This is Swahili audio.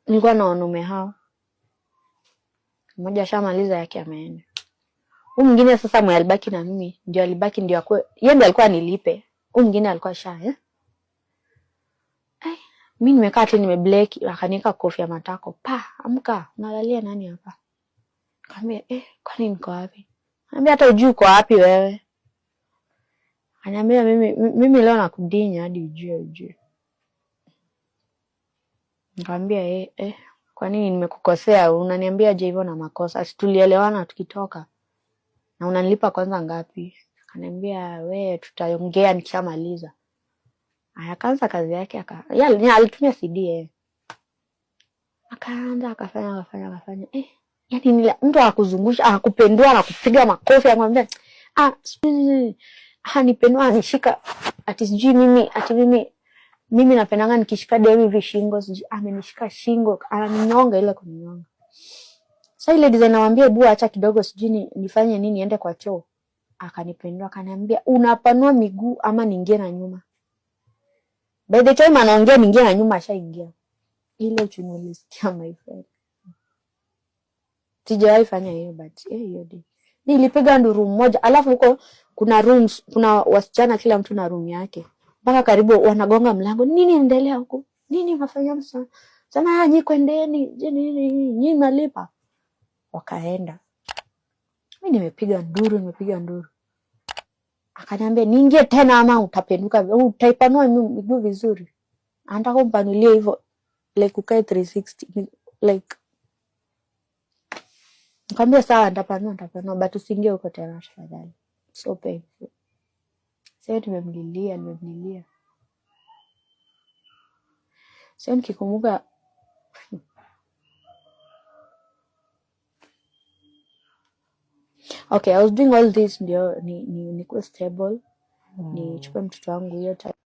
Nilikuwa na wanaume hao, mmoja ashamaliza yake ameenda. Huyu mwingine sasa mwenye alibaki na mimi ndio alibaki, ndio akue yeye ndio alikuwa anilipe. Huyu mwingine alikuwa sha eh? Ai, mimi nimekaa tu nimeblack, akaniweka kofi ya matako. Pa, amka, unalalia nani hapa? Nikamwambia, kwani niko wapi? Anambia hata hujui uko wapi wewe. Ananiambia mimi leo nakudinya hadi ujue ujue. Nikamwambia kwa nini nimekukosea? Unaniambia je hivyo na makosa? Si tulielewana tukitoka. Na unanilipa kwanza ngapi? Akaniambia we tutaongea nikishamaliza. Aya, akaanza kazi yake ya, alitumia CD yeye. Akaanza akafanya akafanya akafanya. Yani mtu akakuzungusha, akakupendua na kupiga makofi, akamwambia nipendua, anishika ati sijui mimi, ati mimi napendanga nikishika demu hivi shingo, sijui amenishika shingo, ananinyonga ile kuninyonga. Sasa ile design namwambia hebu acha kidogo, sijui nifanye nini, niende kwa choo. Akanipendua, akaniambia unapanua miguu ama niingie na nyuma. By the time anaongea niingie na nyuma, ashaingia. Ile uchungu nilisikia, my friend. Sijawahi fanya hiyo, but hiyo day nilipiga nduru moja. Alafu huko kuna rooms, kuna wasichana kila mtu na room yake, mpaka karibu wanagonga mlango, nini endelea huku, nini mnafanya msa sema, ah, nyi kwendeni, je nini nyi mnalipa. Wakaenda, mimi nimepiga nduru, nimepiga nduru. Akaniambia niingie tena ama utapenduka, utaipanua miguu vizuri. Anataka umpanulie hivyo like ukae 360 like. Nikamwambia sawa, nitapanua, nitapanua, but usiingie huko tena tafadhali. So painful. Sasa nimemlilia, nimemlilia. Sasa nikikumbuka, okay, I was doing all this ndio ni nikuwe stable, nichukue mtoto wangu hiyo time.